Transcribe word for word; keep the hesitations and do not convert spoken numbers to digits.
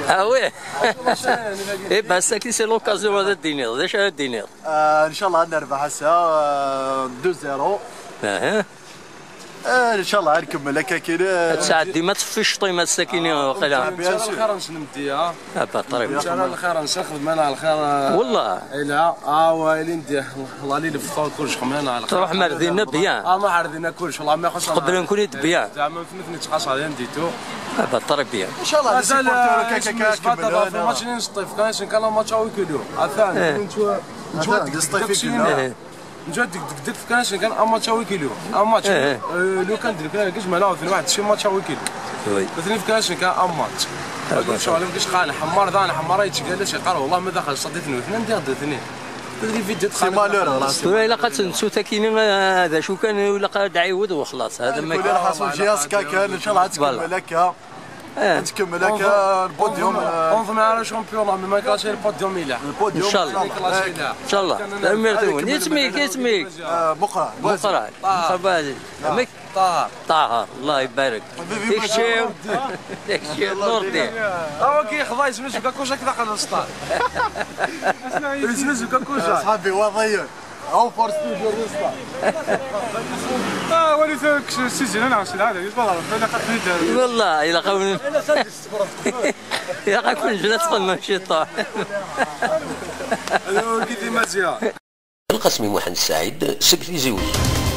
Ah oui. Eh ben, c'est l'occasion ad d-tiniḍ. D acu ara d-tiniḍ? Ah, ncallah ad nerbeḥ ass-a, ah, deux zéro. Ah, ncallah ad nkemmel akka kiri. Ad tɛeddim ad tefficṭim ass-akini waqila. Bien sûr. Lxir-nsen meddiya. Ah bah, très bien. Ncallah lxir-nsen xedmen lxir. Wallah. Ila, ah, wa, ili ndi, Allah li lefṭur kulc xemlan lxir. Truḥem ar dinna bien. Ah, ma ar dinna kulc, Allah ma ixuṣ. Qeblen-ken-id bien. Zeɛma nutni ttqaṣaden ditu. Ah bah, très bien. Ncallah les supporters akka akka kemmlen. Match-nni n Sṭif, kan akken kan match-a wikulu. Atan. Atan, d Sṭif i yella. Nǧa deg deg deg fkan akken kan amatch-a wikulu. Amatch. Lu kan deg kan gis mala wten waḥed ci match-a wikulu. Oui. Nutni fkan akken kan amatch. Aqul cɣal mkis qal ḥemmar dan ḥemmar ay yettgalla ci qal wallah ma daxel ṣadit nutni ndi ɣ-d nutni. Tadri vidéo txal. C'est malheureux, là. Tura ilaq ad tensu takini, ah, d acu kan, ilaq ad ɛiwed wexlaṣ. Hada ma كل راح صوت جهاز كاكا، إن شاء الله تكمل هكا. Ad tkemmel akka البوديوم. Ur nḍmin ara championnat, mais ma classé البوديوم يلا. البوديوم إن شاء الله. إن شاء الله. Tanemmirt-nwen. Isem-ik, isem-ik? آه، مقرع. مقرع. مقرع. Amek? Ṭaher. Ṭaher. Allah ibarek. Tikci. Tikci. Nurdi. Awa ki xḍa isem-is ukakuc akka daxel السطاد. Isem-is ukakuc. صحابي وضيع. Aw force toujours السطاد. Ah, wali tuk sizin ana ɣas lɛada yus bala. Wala qatni. Wallah, ilaq-awen. Ilaq-awen jla txemmem ciṭṭaḥ. Alqasmi Muḥend Saɛid seg Tizi Wezzu.